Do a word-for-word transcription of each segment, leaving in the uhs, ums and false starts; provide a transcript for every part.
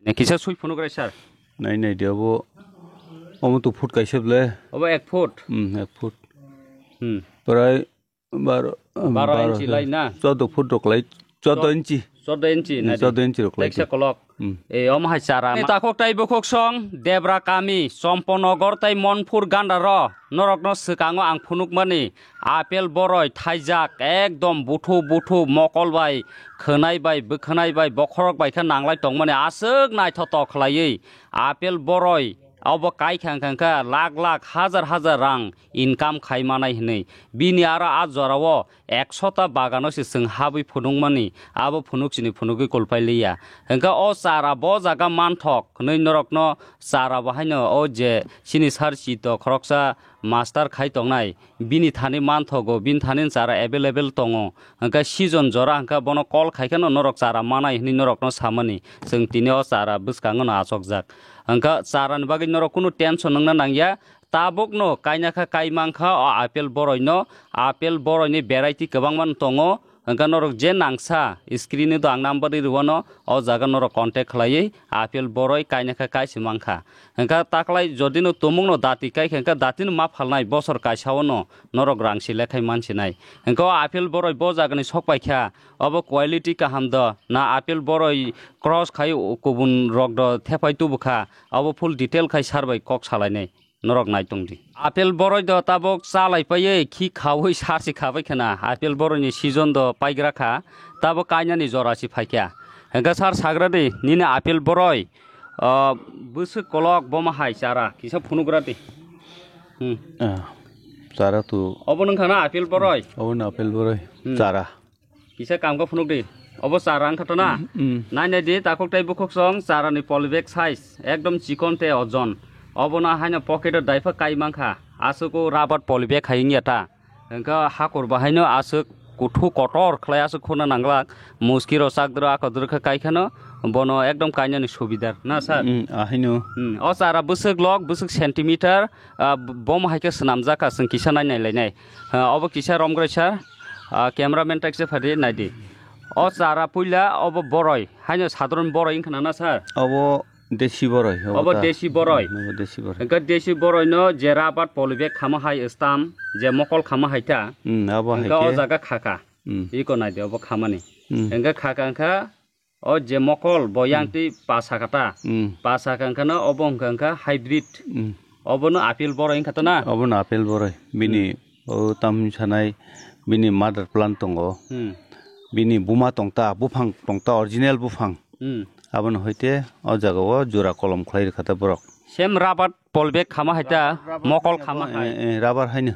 Ne kisa sui phunuk rai sir. Nai nai de abo. Omo to foot kaisa ble. Abo ek foot. Hmm, ek foot. Hmm. Prai baro, baro inchi lai na? Chaudo foot rok lai, chaudo inchi. Chaudo inchi na di? Chaudo inchi rok lai. Teksa kolok. Hmm. E, omo hai chara. Ni takhuk tai bukhuk song, Debra kami, Chomponogor tai Monpur gandaro, norokno swkango ang phunukmani, apple boroi thaijak, ekdom buthu buthu mokol bai, khwnai bai, bwkhwnai bai, bokhorok bai khe nanglai tongmani, aswk naithotok khlaiwi, apple boroi, obo kai kha, kha, kha, lakh lakh, hazar hazar rang income khai manai hwnwi. Bini aro a jorao ekshota bagano se chwng habwi phunukmani, abo phunuk chini phunugwi kulpai liya. Hwnkhe o chara bo jaga manthok hwnwi norokno chara bo haino o je chini sir chito khoroksa master khai tongnai, bini thani manthogo, bini thani chara available tongo. Hwnkhe season jora hwnkhe bono call khai kheno norok chara manai hwnwi norokno samani. Chwng tini o chara bwskango no achokjak. Hwnkhe chara ni bagwi norok kunu tension wngna nangya. Tabukno kaina kha kai mankha o apple boroi no. Apple boroi ni variety kwbangma no tongo. Hwnkhe norok je nangsa screen ni do ang number ri rwano, o jaga norok contact khlaiwi apple boroi kaina kha kai se mankha. Hwnkhe taklai jodi no tumung no dati kai kha hwnkhe dati no ma phalnai bosor kaisa o no norok rang se lekhai mansinai. Hwnkhe o apple boroi bo jaga ni sok pai kha, obo quality kaham do na apple boroi cross khai kubun rok do thepai tubu kha, obo full detail khai sir bai kok salainai. Norok nai tong di. Apple boroi do tabok chalai paiye khi khaui sarsi khabai khana. Apple boroi ni season do paigra kha. Tabok kainani jora si phaikha. Hwnkhe sir sagra di nini apple boroi, ah, bwswk kolok bomo hai chara kisa phunugra di. Hmm. Ah, chara tu. Obo nung khana apple boroi? Obo na apple boroi. Hmm. Chara. Kisa kamkha phunuk di. Obo chara wngkha to na? Mm. Nai nai di, takhuk tei bukhuk song, chara ni polybag size, ekdom chikon tei ojon. Obo no haino pocket o daiphak kai mankha. Aswk o rubber polybag hai wngya ta. Hwnkhe hakur bo haino aswk kuthu kotor khlai aswk khuna nanglak. Muski rok chakdro akodro khe kai kheno bono ekdom kainani subidar. Na sir? Mm, ahaino. Mm, o chara bwswk lok, bwswk centimeter, ah, b-, bomo hai khe swnamjak kha, chwng kisa nai nai lainai. Ah, obo kisa romgroi sir. Ah, cameraman tak se phadi nai di. O chara puila obo boroi, haino sadharon boroi wngkha na sir? Obo desi boroi, obo ta. Obo desi boroi. Obo desi boroi. Hwnkhe desi boroi no je rubber polybag khama hai stamp, je mokol khama hai ta. Hmm, abo hai khe. Hwnkhe o jaga khaka. Hmm. Iko nai di obo khamani. Hmm. Hwnkhe khaka wngkha O je mokol, bo yang twi pasa kha ta. Mm. Pasa kha wngkha no, obo wngkha, wngkha hybrid. Mm. Obo no apple boroi wngkha ta na? Obo no apple boroi. Bini, mm, o tam sanai, bini mother plant tongo. Mm. Bini buma tong ta, buphang tong ta, original buphang. Mm. Abono hoite o jaga o jora kolom khlai rwkha ta borok. Same rubber polybag khama hai ta, rubber, rubber mokol khama hai. Eh, eh, rubber haino.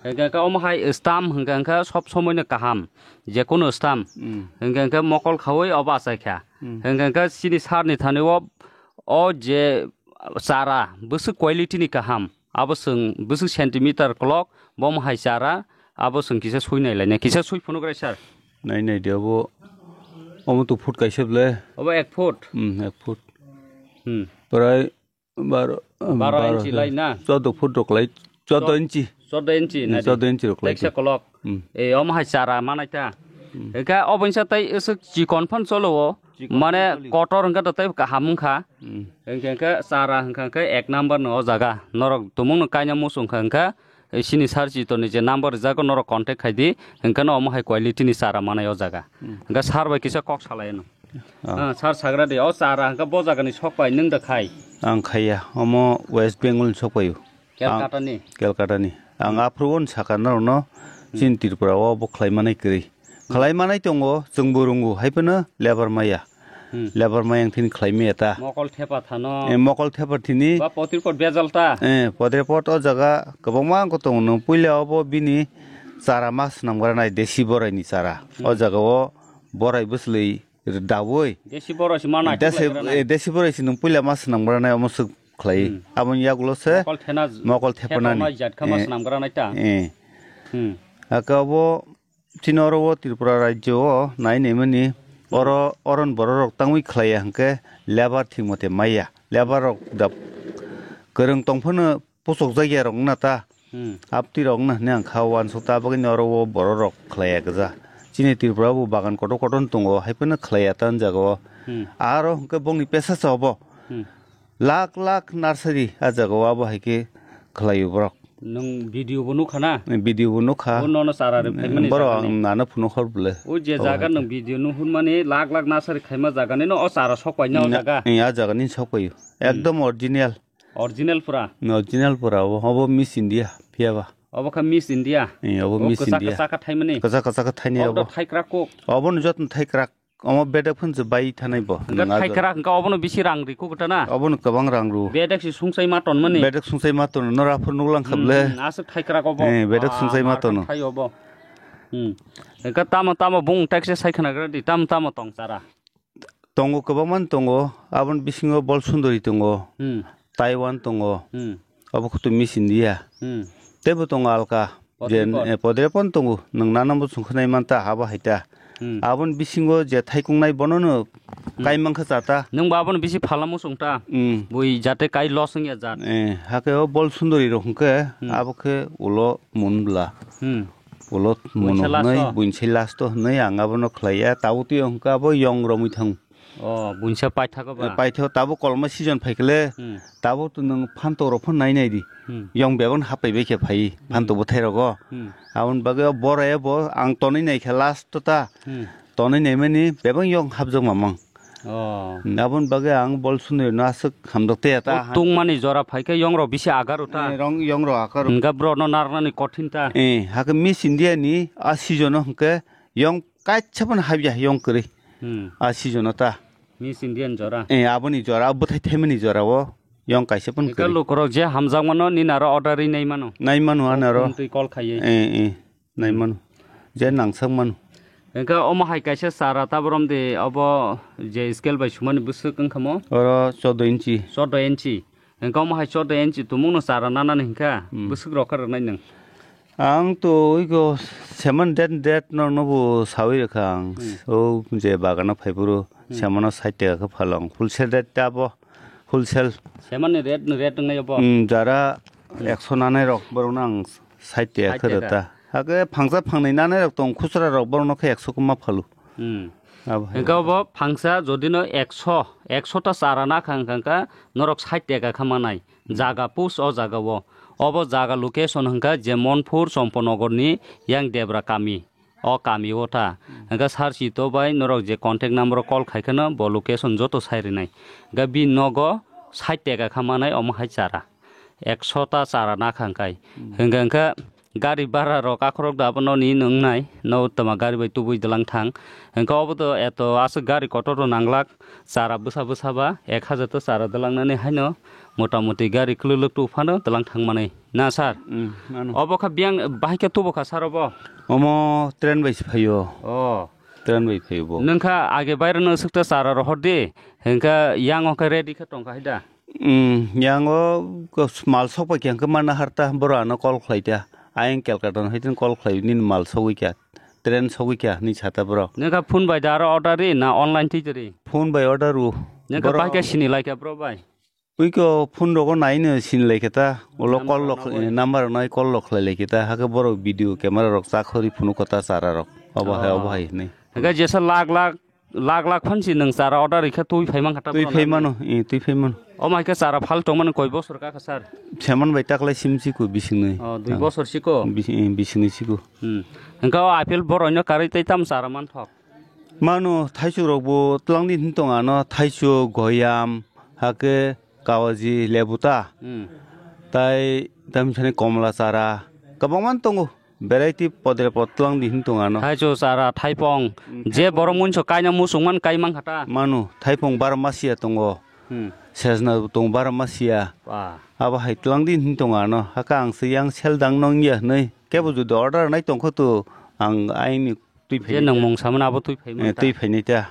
Hwnkhe khe omo hai stamp hwnkhe khe sob somoi no kaham, je kono stamp. Mm. Hwnkhe khe mokol khaui obo achai kha. Mm. Hwnkhe khe chini sir ni thani o, o je chara bwswk quality ni kaham, abo chwng bwswk centimeter kolok, bo omo hai chara, abo chwng kisa sui nai lainai, kisa sui phunuk rai sir. Nai nai di obo, omo to foot kaisa ble. Obo ek foot? Mm, ek foot. Hmm. Prai Baro, baro baro inchi lai na? Chaudo foot rok lai, chaudo inchi. Chaudo inchi na di? Chaudo inchi rok lai. Teksa kolok. Hmm. E, omo hai chara manai ta. Hmm. Hwnkhe obo insa tai aswk chikon phan cholo o. Chikon mane phan choli. Kotor hwnkhe to tai kaham wngkha. Hmm. Hwnkhe, hwnkhe chara hwnkha hwnkhe ek number no o jaga. Norok tumung no kaina muchung kha hwnkha. E, chini sir chitor ni je number rijak o norok contact khai di. Hwnkhe no omo hai quality ni chara manai o jaga. Hmm. Hwnkhe sir bai kisa kok salai no. Ah. Ah, sir sagra de, o chara hwnkhe bo jaga ni sok pai nwng da khai? Ang khaiya, omo West Bengal ni sok pai o. Calcutta ni? Ang, Calcutta ni. Ang, hmm, aphuru o sakha norok no, hmm, chini Tripura o bo khlai manai kwrwi. Hmm. Khlai manai tongo, chwng bo rwngo, hai phano labour maya. Hmm. Labour maya ang thini khlai maya ta. Mokol thepa thano. Eh, mokol thepa thini. Ba potripot bejal ta. Eh, potripot o jaga kwbangma wng tongo, nwng puila obo bini chara ma swnam gra nai desi borai ni chara. Hmm. O jaga o borai bwswlwi Dawi. Desi boroi se mana desi, khe eh, desi boroi se nwng puila ma swnam gra nai omo swk khlai. Hmm. Aboni yagulo se mokol thena mokol thepa thepa nani. Nai jat kha ma, eh, swnam gra nai ta. Eh. Hmm. Aka bo chini oro o Tripura rajyo o nai nai mani oro oron borok rok tangwi khlai ya hwnkhe labour thik mote maya. Labour rok da kwrwng tong phano puchukjakya rok wngna ta. Hmm. Aptwi rok wngna hwnwi ang kha, uansuk ta bagwino oro o borok rok khlaiya gwja. Chini Tripura o bo bagan kotor kotor tongo, hai phano khlaiya ta wng jaga o. Hmm. Aro hwnkhe bongni pesa se obo. Hmm. Lak lak nursery a jaga o abo hai khe khlaio borok. Nwng video bo nukha na? Video bo nukha. Bo nono chara rwphaimani Borok jaga ni. Ang nano phunuk hor bwle. O je Obo jaga hai nwng khe. Video nuhunmani lak lak nursery khaima jaga ni no o chara sokpaina o Na, jaga. Eh, a jaga ni sokpaio. Hmm. Ekdom original. Original pura. Original pura obo, obo Miss India, phiya ba. Obo kha Miss India. Eh, obo O Miss kwchak India. Kwchak kha thaimani. Kwchak kwchak kha thaini Obo obo. Thaikrak kuk. Obo no jotno thaikrak. Omo bedek phun se bai thanai bo. Hwnkhe Nang a jora. Thaikrak hwnkhe obo no bisi rang ri kuk ta na. Obo no kwbang rang ru. Bedek si sungsai ma ton mani. Bedek sungsai ma ton no ra phur nuk lang kha ble. Hmm, aswk thaikrak obo. Eh, bedek Ah, sungsai ma market ton no. Thai obo. Hmm. Hwnkhe tamo tamo bung taxi sai khna gra di. Tamo tamo tong chara. Tongo, kwbangma tongo, aboni bisingo Bol Sundori tongo, Hmm. Taiwan tongo, Hmm. obo khutu Miss India. Hmm. Teibo tongo alka, je, Podrepon. Eh, Podrepon tongo, nwng nana bo chwng khwnai manta, habo hai ta. Hmm. Aboni bisingo je thaikungnai bono no Hmm. Kai mankha cha ta. Nwng bo abono bisi phalamo chwng ta. Hmm. Bui jate kai loss wngya jat. Eh, hakhe o Bol Sundori rok hwnkhe, Hmm. Abo khe ulo mun bla. Hmm. Ulo Buinsa mono last hwnwi, o? Buinsa last o hwnwi ang abono khlaiya. Tabuk twi hwnkha abo yong romwi thang. O, buinsa paithago ba? Paithago, tabuk kolma season phaikhle, Hmm. Tabuk to nwng phantok rok phano nai nai di. Hmm. Yong bebak no hapaibai khe phai, Hmm. Phantok bwthai rogo. Hmm. Aboni bagwi o bora ebo ang tonwi naikha last o ta. Hmm. Tonwi naimani bebak yong hapjak mamang. Oh. Aboni bagwi ang Bol Sundori no aswk hamjak tei ta. O tungmani jora phai khe yong rok bisi agaro ta. Eh, rong, yong rok agaro. Hwnkhe bro no narwknani kothin ta. Eh, hakhe Miss India ni a season o hwnkhe yong kaisa phano habya yong kwrwi. Hmm. A season o ta. Miss Indian jora. Eh, aboni jora, bwthai thaimani jora o yong kaisa phano Hwnkhe kwrwi. Lukurok je hamjakmano nini aro order ri naimano. Naimano ano aro. Twi call khaiwi. Eh, eh. Naimano. Je nangsak mano. Hwnkhe omo hai kaisa chara ta borom de obo je scale bai sumani bwswk wngkha mo? Oro chordo inchi. Chordo inchi. Hwnkhe omo hai chordo inchi tumung no chara nanani hwnkha Hmm. Bwswk rok kha rwnai nwng? Ang to oiko seman det det no no bo sawi rwkha ang. Hmm. O je bagano phaiphuru Hmm. Semano sait taka khe phalong. Wholesale rate ta bo. Wholesale. Semani rate, rate wngnai obo? Hmm, jara Hmm. Ekso nanai rok borok no ang sait taka Sait khe taka. Rwta. Hakhe phangsa phangnai nanai rok tong khusra rok borok no khe ekso khe ma phalu. Hmm. Abo hai. Hwnkhe obo phangsa jodi no ekso, ekso ta chara nakha hwnkha hwnkha norok sait taka khe manai. Jaga post o jaga o. Obo jaga location hwnkha Jemonpur Chomponogor ni yang Debra kami. O kami o ta. Hmm. Hwnkhe sir Sito bai norok je contact number o call khai kheno bo location joto sai rwnai. Hwnkhe bini nogo sait taka kha manai omo hai chara. Ekso ta chara nakha hwnkhe. Hmm. Hwnkhe, hwnkhe gari bara rok akhorok da abono ni nwngnai. No tama gari bai tubui dwlang thang. Hwnkhe obo to eto aswk gari kotor rok nanglak. Chara bwsa bwsa ba ek hajar ta chara dwlangnani haino mota moti gari kwlwlwk tu phano dwlang thangmani. Na sir? Mm, ano. Obo kha biyang bahai khe tubu kha sir obo? Omo train bai se phaio. Oh. Train bai phaio bo. Nwng kha age bairano swk ta chara rohor di. Hwnkhe yang o khe ready khe tong kha hai da? Mm, yang o kos-, mal sok pai khe hwnkhe mana har ta, boro ano call khlai ta. Ayang Calcutta no hai tin call khlai nini mal sogwi kha. Train sogwi kha hinwi sa ta borok. Nwng kha phone bai da aro order ri na online twi twi ri? Phone bai order ru. Nwng kha Borok pai khe sini lai kha bro bai? Ui khe o phone rogo nai no sini lai khe ta. Ulo Number call rok lok, nai. Number rok nai call lok khlai lai khe ta. Hakhe borok video camera rok cha khori phunuk kho ta chara rok. Obo hai, Oh. Obo hai hinwi. Hwnkhe jesa lak lak, lak lak phan si nwng chara order ri khe twi phai man kha ta Twi borok phai nai. Mano, eh, twi phai mano. Omo hai khe chara phal tong mani koi bosor ka kha sir? Seman bai taklai sim siko bisingni. Oh, dui Ang. Bosor siko? Bis-, eh, bisingni siko. Hmm. Hwnkhe o apple borokno karwi tei tamo chara manthok? Mano, thaichuk rokbo twlang di hin tong ano, thaichuk, goyam, hakhe kawaji, lebu ta. Hmm. Tai, tamsani komla chara, kwbangma tongo, variety podre pod twlang di hin tong ano. Thaichuk chara, thaipong, Hmm, je thaipong. Borok munso kaina musung man kai man kha ta? Mano, thaipong bar masiya tongo. Hmm. Sejna tongo bar masiya. Ba. Abo hai twlang di hin tong ano, hakhe ang se yang sel dang nong ya hinwi. Kebo jodi order nai tongkho to ang aini twi phai Je nai nwng ta. Mung samani abo twi phai Eh, man ta. Twi phai nai ta.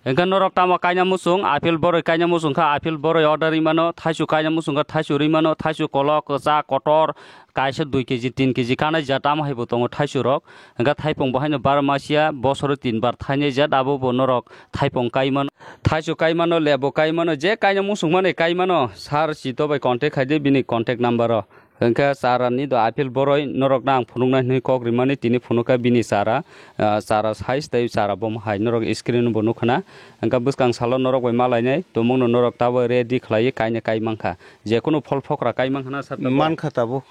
Hwnkhe norok tamo kaina musung, apple boroi kaina musung kha, apple boroi order ri mano, thaisu kaina musung kha, thaisu ri mano, thaisu kolok, kwchak, kotor, kaisa dui keji, tin keji kanai jat tamo hai bo tongo thaisu rok. Hwnkhe thaipung bo haino bar masiya, bosoro tin bar thainai jat, abo bo norok thaipung kai mano, thaisu kai mano, lebo kai mano, je kaina musung mani kai mano, sir Sito bai contact khai di, bini contact number o. Hwnkhe chara ni do apple boroi norok no ang phunuknai hwnwi kok rimani tini phunukha bini chara, ah, chara size tei chara bom hai norok screen bo nukhana. Hwnkhe bwskang salo norok bai malainai tongmung no norok tabuk ready khlaiwi kaina kai mankha. Jekunu phol phokra kai mankha na sir tabuk? Mankha tabuk.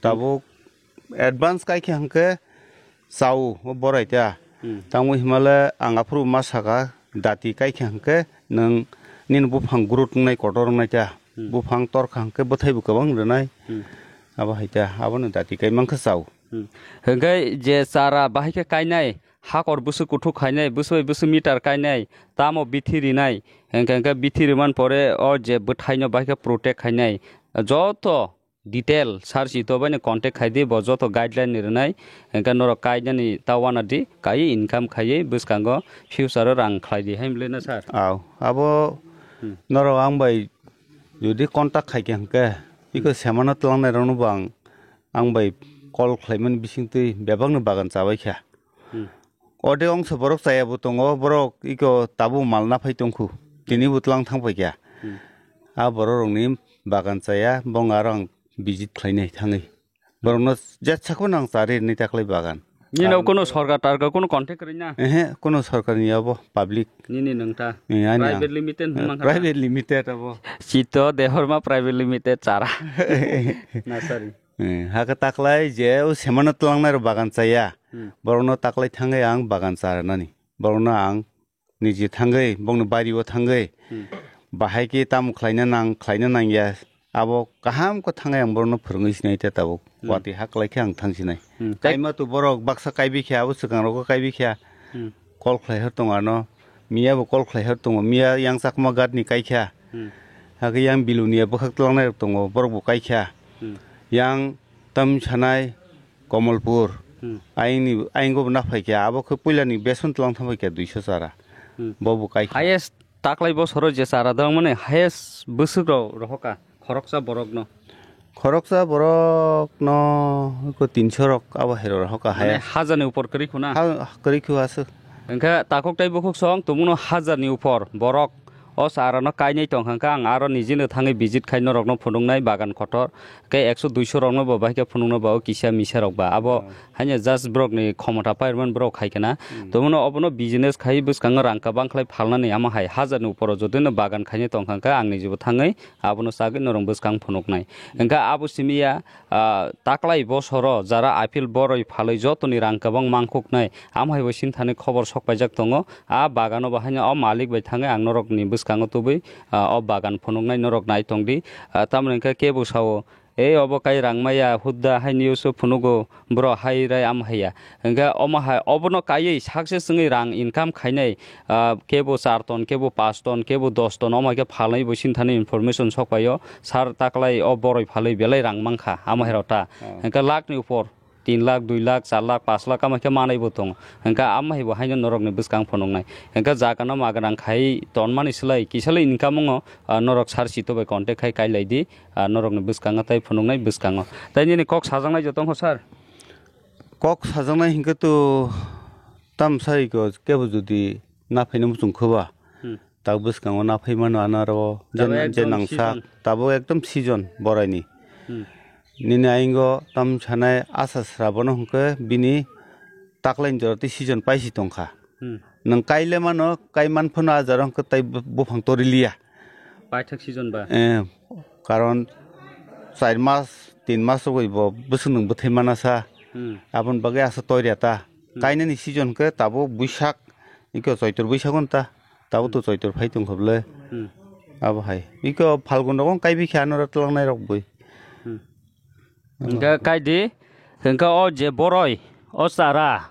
Tabuk advance kai khe hwnkhe chao o borai ta. Hmm. Tamo himale ang aphuru ma saka dati kai khe hwnkhe nwng nini buphang growth wngnai kotor wngnai ta. Hmm. Buphang torkha hwnkhe bwthai bo kwbang rwnai. Hmm. Abo hai ta, abono dati kai mankha chao. Hmm. Hwnkhe je chara bahai khe kainai, hakor bwswk kuthuk khainai, bwswk bai bwswk meter kainai, tamo bithi rinai, hwnkhe, hwnkhe bithi rwmani pore o je bwthaino bahai khe protect khainai, joto detail sir Chito bai no contact khai di, bo joto guideline ni rwnai, hwnkhe norok kainani ta wana di, kaiwi income khaiwi bwskango future o rang khlai di, hai mle na sir? Aw, abo Hmm. norok ang bai jodi contact khai khe hwnkhe, iko semano twlangnai rokno bo ang, ang bai call khlaimani bisingtwi bebakni bagan chabai kha. Hmm. Ode ongso borok chaya bo tongo, borok iko tabuk mal naphai tongkhu, tini bo tlang thang paikha. Hmm. A borok rokni bagan chaya, bong aro ang visit khlainai thangwi. Borokno jat sakhuno ang chari rwnai taklai bagan. Nino Ang kuno sorkar tarka kuno contact kwrwi na? Ehe, kuno sorkar ni abo public. Nini nungta. Eh, ani ang. Private limited Eh, hwnmang kha. Private limited abo. Chito Debbarma private limited chara. Na, sorry. Eh, hake taklai je o semano tlangnai rok bagan chaya. Hmm. Borokno taklai thangwi ang bagan charanani. Borokno ang niji thangwi, bongni bari o thangwi. Hmm. Bahai khe tamo khlaina nang, khlaina nangya. Abo kaham khe thangwi ang borokno phwrwngwi sinai ta tabuk. Hmm. Watwi ha kwlai khe ang thang sinai. Hmm. Kaima tu borok baksa kaibi khe abo swkang rogo kaibi khe. Hmm. Call khlai hor tongo ano. Miya bo call khlai hor tongo. Miya yang Chakma Ghat ni kai kha. Hmm. Hake yang Bilonia bwkhak tlangnai rok tongo. Borok bo kai kha. Hmm. Yang tam sanai Komolpur. Hmm. Ayingni, ayingo bo naphai kha. Abo khe puila ni beson tlang thapai kha duiso chara. Hmm. Bo bo kai kha. Highest taklai bosoro je chara dang mane highest bwswk rok rohoka khoroksa borok no. Khoroksa borok no ko tinso rok abo hero rohoka Mane highest. Hajar ni upor kwrwi khuna. Ha, kwrwi khu aswk. Hwnkhe takhuk tei bukhuk song tumuno hajar ni upor borok o chara no kainai tong kha, hwnkhe ang aro nijino thangwi visit khai norok no phunuknai bagan kotor. Khe ekso duiso rokno bo bahai khe phunukno ba o kisa misa rok ba abo Oh. haino just borok ni khomota pairman borok khai khna. Hmm. Tongmano obono business khai bwskango rang kwbang khlai phalnani amo hai hajar ni uporo jodi no bagan khaina tong kha khe ang nijebo thangwi abono chagwi norok bwskang phunuknai. Hwnkhe abo simi ya, ah, taklai bosoro jara apple boroi phalwi jotoni rang kwbang mangkhuknai amo hai bo sinthani khobor sok paijak tongo. A bagano bo haino o malik bai thangwi ang norok ni bwskango tubui, ah, o bagan phunuknai norok nai tong di. Ah, tamoni hwnkhe kebo sao, "Ei, obo kai rang maya, hudda hai news o phunugo, bro hai rai am haiya." Hwnkhe omo hai, obono kaiwi success wngwi rang income khainai, ah, kebo char ton, kebo paanch ton, kebo dos ton, omo hai khe phalnai bo sinthani information sok paio, sir taklai o boroi phalwi belai rang mankha, amo hai rok ta. Oh. Hwnkhe lakh ni upor, tin lakh, dui lakh, char lakh, paanch lakh, omo hai khe manai bo tongo. Hwnkhe amo hai bo haino norok ni bwskang phunuknai. Hwnkhe jaga no magrang khai tonmani slai, kisa le income wngo, ah, norok sir Chito bai contact khai kailai di. Ah, norokni bwskango tei phunuknai bwskango. Tei nini kok sajaknai joto wngkha, sir? Kok sajaknai hinkhe to tamsai ko kebo jodi naphaino muchung khuba, Hmm. tak bwskango naphai mano anaro Tabo je, je ekdom nangsa, season. Tabo ekdom season boraini. Hmm. Nini aingo tam sanai asa srabono hwnkhe bini taklaini jora tei season paisi tongkha. Hmm. Nwng kaile mano, kai man phano a jora hwnkhe tai bu-, buphang tori liya. Paithak season ba? Eh, karon char mas, tin mas rogwi bo bwswk nwng bwthai mana sa. Hmm. Aboni bagwi asa toiria ta. Hmm. Kainani season khe tabuk Buisak, iko Choitor Buisak hwn ta. Tabuk to Choitor phai tongkha bwle. Hmm. Abo hai. Iko Phalgun rogo kaibi khe anora twlangnai rok bui. Hmm. Hwnkhe kaidi, hwnkhe o je boroi, o chara,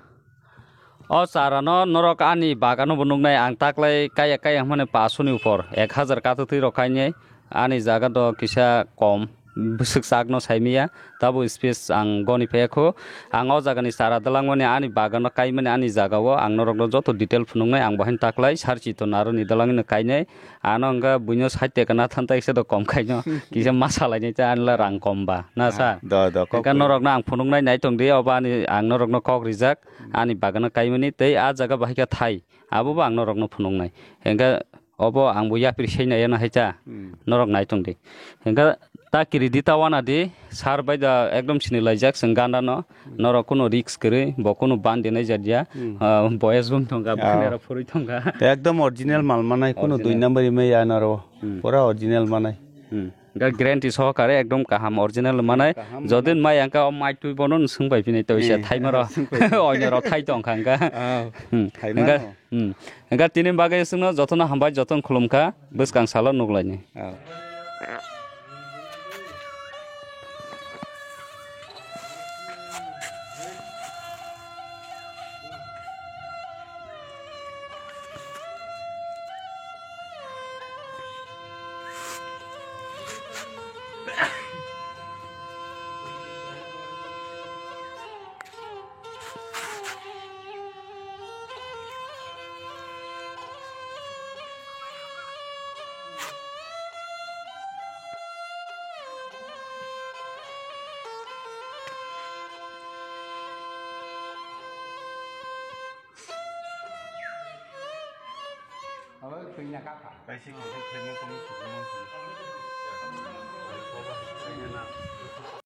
o chara no norok ani bagano bo nuknai, ang taklai kaya kaya hwnmani paanch sho ni upor, ek hajar kathwtwi rok kainai, ani jaga do kisa kom, bwswk chak no saimaya, tabo space ang goni phaikho, ang o jaga ni chara dalangmani ani bagano kaimani ani jaga o ang norok no joto detail phunuknai, ang bo haino taklai sir Chiton aro ni dalangwi no kainai, Ano hwnkha buino sait taka na than taisa do kom khaino, kisa ma salainai ta anla rang kom ba, na sa? Do, do, kok Hwnkha koi. Norokno ang phunuknai nai tong di, obo ani, ang norokno kok rijak, ani bagano kaimani tei a jaga bahai kha thai, abo bo ang norokno phunuknai. Hwnkha obo ang bo yapri sai nai ano hai cha, Hmm. norok nai tong di. Hwnkha Ta kiri di ta wana di, sir bai da ekdom sini laijak chwng ganda no, norok kuno risk kwrwi, bo kuno bandi nai jat ya, Hmm. ah, boyes bum thong kha, Ah. bwkhani rok phurwi thong kha. Ekdom original mal manai, kuno Original. dui number imai ya naro, Hmm. pura original manai. Hmm. Ga guarantee sohokare ekdom kaham original manai, Kaham jodin manai. Mai angka o mai twi bono swng bai phini to ise Hmm. thaima rok, Swng bai phini. Oino rok thai tong kha angka. Ah, Hmm. thai Angka, mano. Hmm. Hingkha tini bagwi chwngno jotono hambai, jotono khulumkha, bwskang salo nukhlaini. Ah.